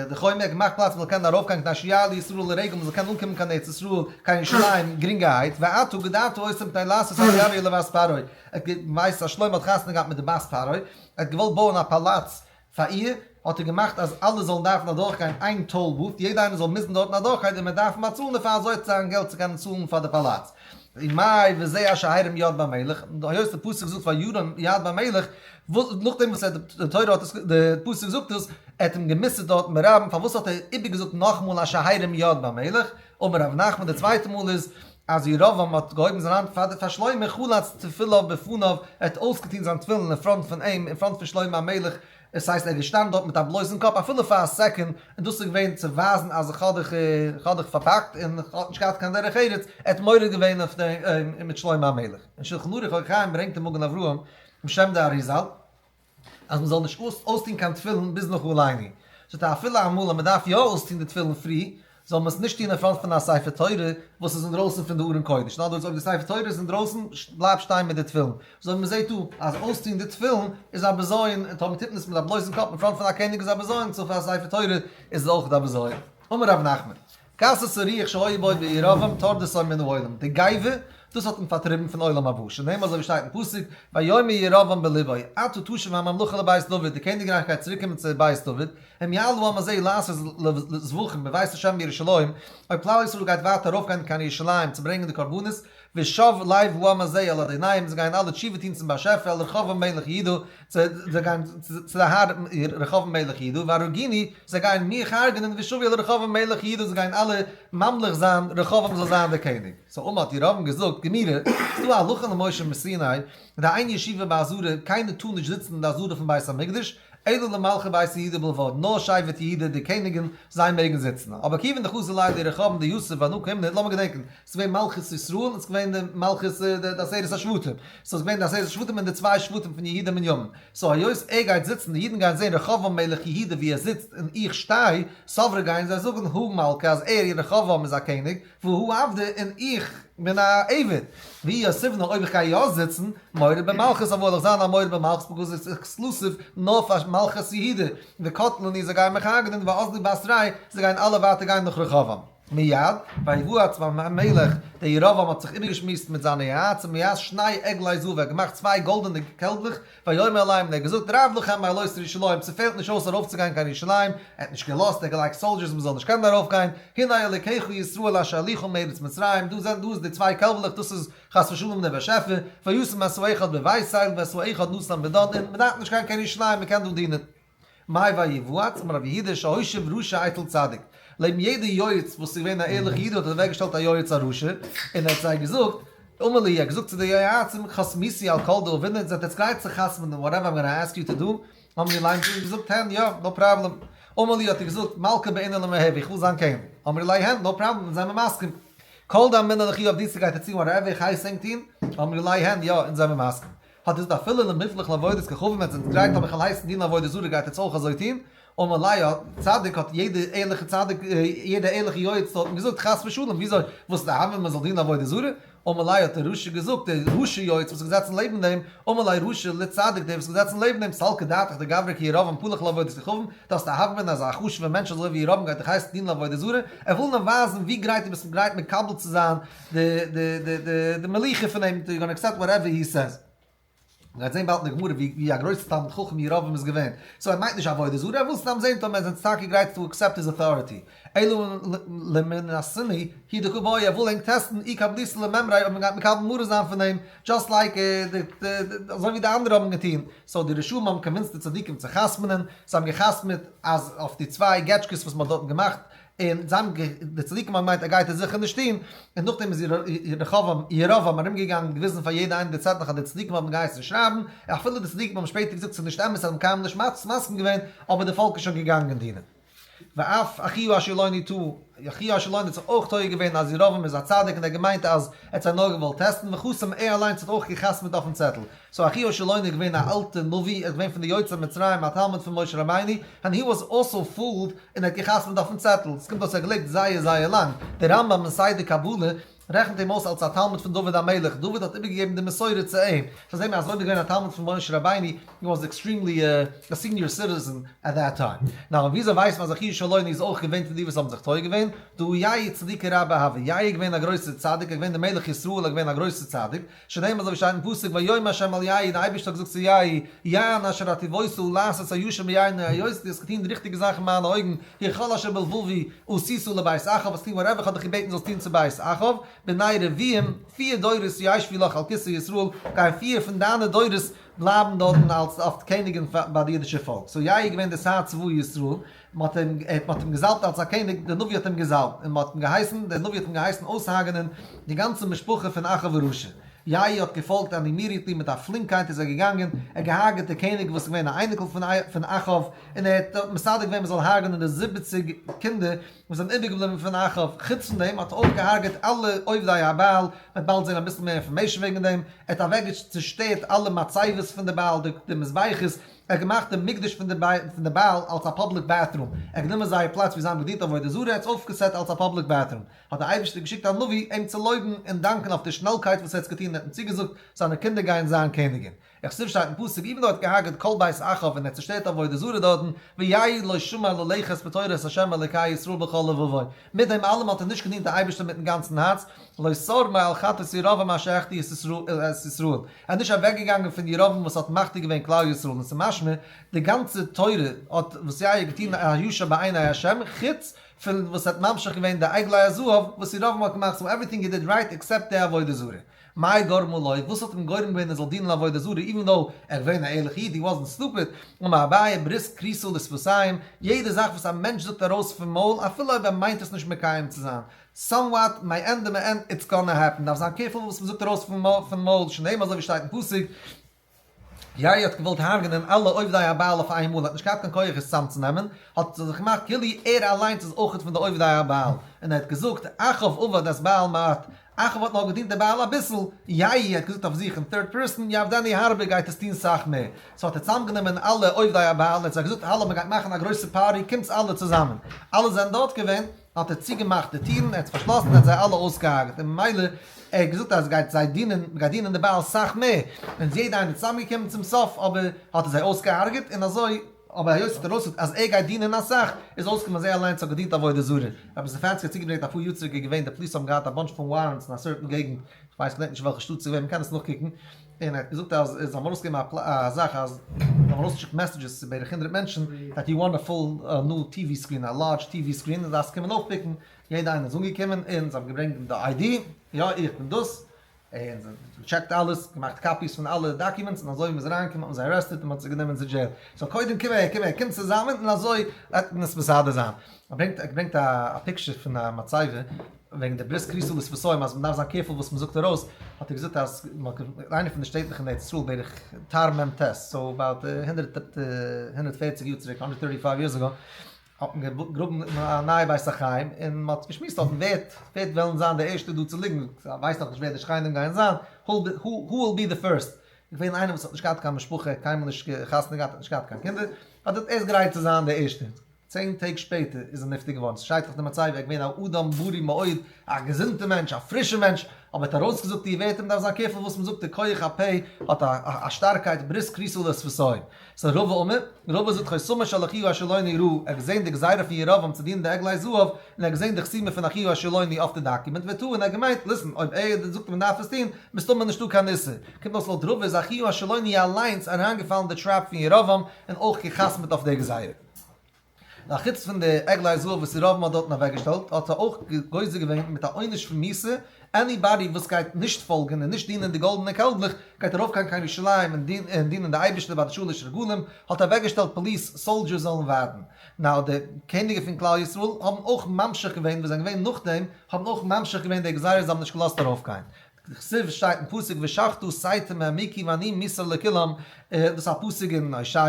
די חומה, ער האט געמאכט פלאץ מען זאל קענען ארויפגיין כדי שיעלו ישראל לרגל, מען זאל קענען אנקומען קיין ארץ ישראל, קיין ירושלים, גרינגערהייט, ואתה גדרת אותם כדי לעשות אביו לבת פרעה, ער ווייסט אז שלמה האט חתונה געהאט מיט די בת פרעה, ער האט געוואלט בויען א פאלאץ פאר איר, האט ער געמאכט אז אלע זאלן דארפן אדורכגיין איין toll booth, יעדער איינער זאל מוזן דארטן אדורכגיין און מען דארפן באצאלן דערפאר אזוי צו זיין געלט צו קענען צאלן פאר די פאלאץ. ומאי וזה אשר הרים יד במלך, היות די פסוק זאגט וירם יד במלך, נאכדעם וואס די תורה האט עס, די פסוק זאגט עס, ער האט אים גע'מוסר'ט דארטן ברבים, פארוואס האט ער איבערגעזאגט נאכאמאל אשר הרים יד במלך? אמר רב נחמן די צווייטע מאל איז אז ירבעם האט געהויבן זיין האנט פאר פאר שלמה חלץ תפיליו בפניו, ער האט אויסגעטון זיין תפילין אין front פון אים, אין front פון שלמה המלך, עס הייסט ער איז געשטאנען דארט מיט א בלויזן קאפ אפילו פאר א second, און דאס איז געווען צו ווייזן אז איך האב דיך איך האב דיך פארפאקט און איך האב נישט געהאט קיין דרך ארץ, ער האט מורד געווען אויף דעם מיט שלמה המלך. אין שלחן ערוך אורח חיים ברענגט די מגן אברהם בשם די אריזל אז מען זאל נישט אויסטון קיין תפילין ביז נאך עלינו, זאגט ער אפילו אמאל אז מען דארף יא אויסטון די תפילין פרי, זאל מען עס נישט טון אין front פון א ספר תורה וואס איז אינדרויסן פון די ארון קודש, in other words אויב די ספר תורה איז אינדרויסן, בלייב שטיין מיט די תפילין. אזוי ווי מען זעט דא אז אויסטון די תפילין איז א בזיון, און טאמער טוט מען עס מיט א בלויזן קאפ אין front פון א קעניג איז א בזיון, so פאר א ספר תורה איז עס אויך א בזיון. אמר רב נחמן, גסות הרוח שהי' בו בירבעם טרדתו מן העולם, די גאווה, דאס האט אים פארטריבן פון עולם הבא, שנאמר אזוי ווי שטייט אין פסוק, ויאמר ירבעם בלבו, עתה תשוב הממלכה לבית דוד, די קעניגרייך גייט צוריק קומען צו בית דוד, אם יעלו העם הזה לעשות זבחים בבית השם בירושלים, אויב כלל ישראל גייט ווייטער ארויפגיין קיין ירושלים צו ברענגען די קרבנות, ושב לב העם הזה אל אדוניהם, זיי גייען אלע תשובה טון צום באשעפער, אל רחבעם מלך יהודה, זיי גייען צו די האר רחבעם מלך יהודה, והרגוני, זיי גייען מיך הרג'נען, ושבו אל רחבעם מלך יהודה, זיי גייען אלע ממליך זיין רחבעם זאל זיין דער קעניג. so אמר האט ירבעם געזאגט, גמירי, ס'איז דא א הלכה למשה מסיני, דאין ישיבה בעזרה, קיינער טאר נישט זיצן אין די עזרה פון בית המקדש, אלא למלכי בית יהודה בלבד, נאר שבט יהודה די קעניגן, זיי מעגן זיצן. אבער כיוון דחזו ליה לרחבעם דיתיב אנא קאימנא, לאמיר געדענקען, ס'איז געווען מלכות ישראל און ס'איז געווען די מלכות די עשרת השבטים. ס'איז געווען די עשרת השבטים און די צוויי שבטים פון יהודה און בנימין. so היות ער גייט זיצן, די אידן גייען זען רחבעם מלך יהודה ווי ער זיצט און איך שטיי, סברי גייען זיי זאגן הא מלכא אז ער רחבעם איז א קעניג, והא עבדא און איך בין א עבד, ואי יתיבנא אויב איך גיי יא זיצן, מורד במלכות הוה וועל איך זיין א מורד במלכות because עס איז exclusive נאר פאר מלכות יהודה, וקטלני זיי גייען מיך הרג'נען ואזלי בתריה זיי גייען אלע ווייטער גיין נאך רחבעם. מיד, ויוועץ המלך, דער ירבעם האט זיך איבערגעשמועסט מיט זיינע יועצים ויעש שני עגלי זהב ער האט געמאכט צוויי גאלדענע קעלבלעך, ויאמר אליהם און ער האט געזאגט רב לכם מעלות לירושלים, ס'פעלט נישט אויס ארויפצוגיין קיין ירושלים, ער האט נישט געלאזט, ער האט געלייגט soldiers מ'זאל נישט קענען ארויפגיין, הנה אלוקיך ישראל אשר העלוך מארץ מצרים, דא זענען דא איז די צוויי קעלבלעך דאס איז חס ושלום דער באשעפער, וישם את האחד בבית אל ואת האחד נתן בדן, און מ'דארף נישט גיין קיין ירושלים מ'קען דא דינען. מאי ויוועץ, אמר רב יהודה שהושיב רשע אצל צדיק, לעבן יעדע יועץ וואס איז געווען א ערליכע איד האט ער אוועקגעשטעלט א יועץ א רשע, און ער האט זיי געזאגט. אמר להו, ער האט געזאגט צו די יועצים, חתמיתו על כל דעבדינן, זענט עטס גרייט צו חתמ'נען וואטעווער איים גאנא עסק יו טו דו? אמרו ליה, האבן זיי געזאגט הן, יא, נאו פראבלעם. אמר להו, האט ער געזאגט, מלכא בעינא למיהוי, איך וויל זיין קעניג. אמרו ליה הן, נאו פראבלעם, אונז זעמער מסכים. כל דאמרינא לכו עבדיתו גייט עטס טון וואטעווער איך הייס ענק טון? אמרו ליה הן, יא, אונז זעמער מסכים. האט ער געזאגט אפילו למיפלח לעבודת כוכבים עטס זענטס גרייט אויב איך וועל הייסן דינען עבודה זרה גייט עטס אויך אזוי טון? אמר ליה צדיק האט יעדע ערליכע צדיק יעדע ערליכע יועץ דארטן געזאגט חס ושלום וויאזוי וואס איז די הוה מען זאל דינען עבודה זרה? אמר ליה האט דער רשע געזאגט דער רשע יועץ וואס איז געזעצן לעבן דעם אמר ליה רשע לצדיק דער וואס איז געזעצן לעבן דעם סלקא דעתך דגברא כירבעם פלח לעבודת כוכבים דו האסט א הוה אמינא אז א חשוב'ער מענטש אזוי ווי ירבעם גייט דיך הייסן דינען עבודה זרה ער וויל נאר ווייזן ווי גרייט דו ביסט גרייט מקבל צו זיין די די די די די מלוכה פון אים, יו גאנא עקסעפט וואטעווער הי סעיז. מ'גייט זעהן באלד אין די גמרא ווי ווי א גרויסע תלמיד חכם ירבעם איז געווען. סאו ער מיינט נישט עבודה זרה, ער וויל סתם זעהן טאמער זענט טאקע גרייט טו עקסעפט היז אוטאריטי. אלא למנסונהו הוא דקא בעי, ער וויל ענק טעסטן אי קבליתו למימריה אויב מ'גייט מקבל מרות זיין פון אים, דזשאסט לייק די די אזוי ווי די אנדערע האבן געטון. סאו די רשעים האבן קאנווינסט די צדיקים צו חתמ'נען, זיי האבן געחתמ'עט אז אויף די צוויי געטשקעס וואס מ'האט דארטן געמאכט, און זיי האבן די צדיקים האבן געמיינט ער גייט עס זיכער נישט טון, און נאכדעם איז רחבעם ירבעם ארום געגאנגען געוויזן פאר יעדע איינעם די צעטלעך אז די צדיקים האבן געהייסן שרייבן, אפילו די צדיקים האבן שפעטער געזאגט ס'איז נישט אמת אז מ'האט קיינמאל נישט מסכים געווען, אבער די פאלק איז שוין געגאנגען דינען. ואף אחיה השילוני טעה, אחיה השילוני האט זיך אויך טועה געווען אז ירבעם איז א צדיק און ער האט געמיינט אז ער האט זיי נאר געוואלט טעסטן, וחתם ער אליינס האט אויך געחתמ'ט אויפן צעטל. סאו אחיה השילוני איז געווען א אלטע נביא, ער איז געווען פון די יוצאי מצרים, א תלמיד פון משה רבינו, and he was also fooled, און ער האט געחתמ'ט אויפן צעטל, עס קומט אויס ער האט געלעבט זייער זייער לאנג, דער רמב ם אין סדר קבלה רעכנט אים אויס אלס א תלמיד פון דוד המלך, דוד האט איבערגעגעבן די מסורה צו אים, סאו זעהט מען אז אויב איז געווען א תלמיד פון משה רבינו, he was extremely a senior citizen at that time. Now וויאזוי ווייסט מען אז אחיה השילוני איז אויך געווען פון די וואס האבן זיך טועה געווען? דהא יהוא צדיקא רבא הוה, יהוא איז געווען א גרויסער צדיק, ער איז געווען דער מלך ישראל, ער איז געווען א גרויסער צדיק, שנאמר אזוי ווי שטייט אין פסוק ויאמר ה' אל יהוא, דער אייבערשטער האט געזאגט צו יהוא, יען אשר הטיבותו לעשות הישר בעיני היות דו האסט געטון די ריכטיגע זאך אין מיינע אויגן, כי כל אשר בלבבי עשית לבית אחאב, האסט געטון וואטעווער איך האב דיך געבעטן זאלסט טון צו בית אחאב, בני רביעים, פיר דורות ישבו לך על כסא ישראל, גייען פיר פון דיינע דורות בלייבן דארטן אלס אויף קעניגן ביי די אידישע פאלק. סאו יהוא איז געווען דער שר צבא ישראל, מען האט אים, מען האט אים געזאלבט אלס א קעניג, דער נביא האט אים געזאלבט, און מען האט אים געהייסן, דער נביא האט אים געהייסן אויסהרג'נען די גאנצע משפחה פון אחאב הרשע. יהוא האט געפאלגט and immediately מיט א פלינקייט איז ער געגאנגען, ער האט געהארגעט די קעניג וואס איז געווען א אייניקל פון פון אחאב, און ער האט מסדר געווען מען זאל הרג'נען די זיבעציג קינדער וואס זענען איבערגעבליבן פון אחאב, חוץ פון דעם האט ער אויך געהארגעט אלע עובדי הבעל, מען וועט באלד זען אביסל מער information וועגן דעם, ער האט אוועק צושטערט אלע מצבות פון די בעל, די מזבחות, ער האט געמאכט די מקדש פון די בעל אלס א public bathroom, ער האט גענומען זייער פלאץ ווי זיי האבן געדינט עבודה זרה, ער האט עס אויפגעסעט אלס א public bathroom, האט דער אייבערשטער געשיקט א נביא אים צו לויבן און דאנקען אויף די שנעלקייט וואס ער האט עס געטון און האט אים צוגעזאגט זיינע קינדער גייען זיין קעניגען. וכתיב שטייט אין פסוק even though ער האט געהארגעט כל בית אחאב און ער האט צושטערט עבודה זרה דארטן, ויהוא לא שמע ללכת בתורת ה' אלוקי ישראל בכל לבבו, מיט דעם אלעם האט ער נישט געדינט די אייבערשטער מיטן גאנצן הארץ, לא סר מעל חטאת ירבעם אשר החטיא את ישראל, ער איז נישט אוועקגעגאנגען פון ירבעם וואס האט מחטיא געווען כלל ישראל, און ס'איז משמע די גאנצע תורה האט וואס יהוא האט געטון הישר בעיני ה', חוץ פון וואס ער האט ממשיך געווען די עגלי הזהב וואס ירבעם האט געמאכט, so everything he did right except די עבודה זרה. מאי גרמא ליה, וואס האט אים גורם געווען ער זאל דינען עבודה זרה even though ער איז געווען א ערליכע איד, he wasn't stupid, אמר אביי ברית כרותה לשפתיים, יעדע זאך וואס א מענטש זאגט ארויס פון מויל אפילו אויב ער מיינט עס נישט מקיים צו זיין, somewhat may end in end it's gonna happen, דארף זיין careful וואס מ'זאגט ארויס פון מויל, שנאמר אזוי ווי שטייט אין פסוק, יהוא האט געוואלט הרג'נען אלע עובדי הבעל אויף איין מאל, ער האט נישט געהאט קיין כח עס צאמצונעמען, האט ער זיך געמאכט כאילו ער אליינס איז אויכעט פון די עובדי הבעל, און ער האט געזאגט, אחאב עבד את בעל מעט, אחאב האט נאר געדינט די בעל אביסל, יהוא האט געזאגט אויף זיך אין third person, יעבדנו הרבה גייט עס טון סאך מער. so האט ער צוזאמגענומען אלע עובדי הבעל, ער האט זיי געזאגט האלא מען גייט מאכן א גרויסע party, קומטס אלע צוזאמען. אלע זענען דארט געווען, האט ער צוגעמאכט די טירן, ער האט עס פארשלאסן, ער האט זיי אלע אויסגעהארגעט, און ממילא ער האט געזאגט אז ער גייט זיי דינען, מען גייט דינען די בעל סאך מער, און איז יעדער איינער צוזאמגעקומען צום סוף, אבער האט ער זיי אויסגעהארגעט, און אזוי, אבער היות ער האט ארויסגעזאגט אז ער גייט דינען אסאך, איז אויסגעקומען אז ער אליינס האט געדינט עבודה זרה. רבי סטעפאנסקי האט צוגעברענגט אפאר יאר צוריק איז געווען די פאליס האבן געהאט א bunch פון warrants אין א certain געגנט, איך ווייס געדענק נישט וועלכע שטאט ס'איז געווען, מ'קען עס נאכקוקן, און ער האט געזאגט אז זיי האבן ארויסגעגעבן א זאך אז זיי האבן ארויסגעשיקט messages צו בערך הונדרעט מענטשן that you want a full new TV screen א large TV screen און דארפסט קומען אויפפיקן, יעדע איינער איז אנגעקומען און זיי האבן געברענגט די ID, יא איך בין דאס, און זיי האבן געטשעקט אלעס, געמאכט copies פון אלע documents און אזוי ווי מ'איז אריינגעקומען האט מען זיי arrested און מ'האט זיי גענומען צו jail. So קודם קום אהער, קום אהער, קום צוזאמען און אזוי וועט מען עס מסדר זיין. ער ברענגט ער ברענגט א picture פון א מצבה. וועגן די ברית כרותה לשפתיים אז מ'דארף זיין careful וואס מ'זאגט ארויס, האט ער געזאגט אז אין איינע פון די שטעטלעך אין ארץ ישראל בערך תרמ ט, so about 140 יאר צוריק, 135 years ago, האט מען געגראבן א נייע בית החיים און מען האט געשמועסט דארטן ווער וועט וועלן זיין דער ערשטער דא צו ליגן, ווייסט נאכנישט ווער די שכנים גייען זיין, who will be the first, געווען איינער וואס האט נישט געהאט קיין משפחה, קיינמאל נישט חתונה געהאט, האט נישט געהאט קיין קינדער, האט ער איז גרייט צו זיין דער ערשטער. 10 טעג שפעטער איז ער נפטר געווארן. ס'שטייט אויף די מצבה, ער איז געווען א אדם בריא מאוד, א געזונטע מענטש, א פרישע מענטש, אבער האט ארויסגעזאגט די ווערטער, מ'דארף זיין careful וואס מ'זאגט, די כח הפה האט א שטארקייט, ברית כרותה לשפתיים. ס'איז רבא אמר, רבא זאגט חותמו של אחיה השילוני ראה, ער האט געזען די גזירה פון ירבעם צו דינען די עגלי זהב, און ער האט געזען די חתימה פון אחיה השילוני אויף די document, וטעה, און ער האט געמיינט, listen, אויב ער זאגט מען דארף עס טון, מסתמא נישטא קיין איסור. קומט אויס לויט רבא איז אחיה השילוני אליינס אריינגעפאלן אין די trap פון ירבעם און אויך געחתמעט אויף די גזירה. און אחוץ פון די עגלי זהב וואס ירבעם האט דארטן אוועקגעשטעלט, האט ער אויך גוזר געווען מיט א עונש פון מיתה, anybody וואס גייט נישט פאלגען און נישט דינען די גאלדענע קעלבלעך, גייט ארויפגיין קיין ירושלים און דינען די אייבערשטער ביי די שלש רגלים, האט אוועקגעשטעלט police soldiers זאלן ווארטן. Now די קעניגע פון כלל ישראל האבן אויך ממשיך געווען, וואס זענען געווען נאכדעם, האבן אויך ממשיך געווען די גזירה, זיי האבן נישט געלאזט ארויפגיין. דכתיב שטייט אין פסוק ושחטו סייטים העמיקו ואני מוסר לכולם, דאס איז א פסוק אין הושע.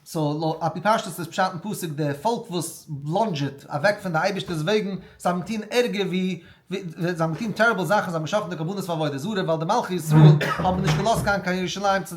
So על פי פשטות איז פשט אין פסוק די פאלק וואס בלאנדזשעט אוועק פון די אייבערשטער'ס וועגן, זיי האבן געטון ערגער ווי, זיי האבן געטון terrible זאכן, זיי האבן געשאכטן די קרבנות פאר עבודה זרה, ווייל די מלכי ישראל האבן נישט געלאזט גיין קיין ירושלים צו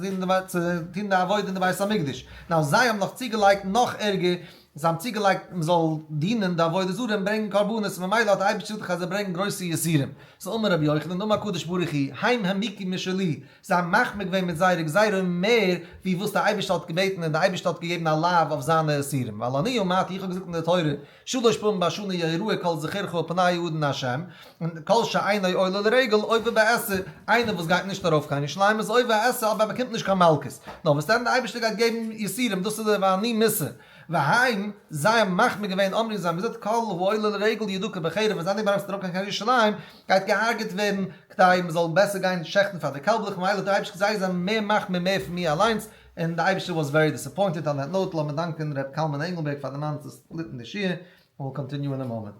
טון די עבודה אין די בית המקדש. Now זיי האבן נאך צוגעלייגט נאך ערגער, זיי האבן צוגעלייגט מען זאל דינען די עבודה זרה און ברענגען קרבנות, ממילא האט די אייבערשטער געזאגט אז זיי ברענגען גרויסע יסורים. So אמר רבי יוחנן, אמר הקדוש ברוך הוא, הם העמיקו משלי, זיי האבן מחמיר געווען מיט זייערע גזירה מער ווי וואס דער אייבערשטער האט געבעטן און דער אייבערשטער האט געגעבן א לאו אויף זיינע איסורים, ווייל אני אמרתי, איך האב געזאגט אין די תורה, שלש פעמים בשנה יראה כל זכורך אל פני האדון השם, און כל שאינו עולה לרגל עובר בעשה, איינער וואס גייט נישט ארויף קיין ירושלים איז עובר עשה אבער ער באקומט נישט קיין מלקות, נאר וואס דען דער אייבערשטער גייט געבן יסורים, דאס איז דער ואני מוסר. והם, זיי האבן מחמיר געווען אמרו זיי האבן געזאגט כל העולה לרגל ידוקר בחרב אז anybody וואס וועט ארויפגיין קיין ירושלים גייט געהארגעט ווערן כדי מען זאל בעסער גיין שעכטן פאר די קעלבלעך ממילא האט דער אייבערשטער געזאגט זיי זענען מער מחמיר מער פון מיר אליינס און די אייבערשטער was very disappointed. On that note לאמיר דאנקען ר' קלמן ענגלבערג פאר די מן צו split ן די שיעור, we'll continue in a moment.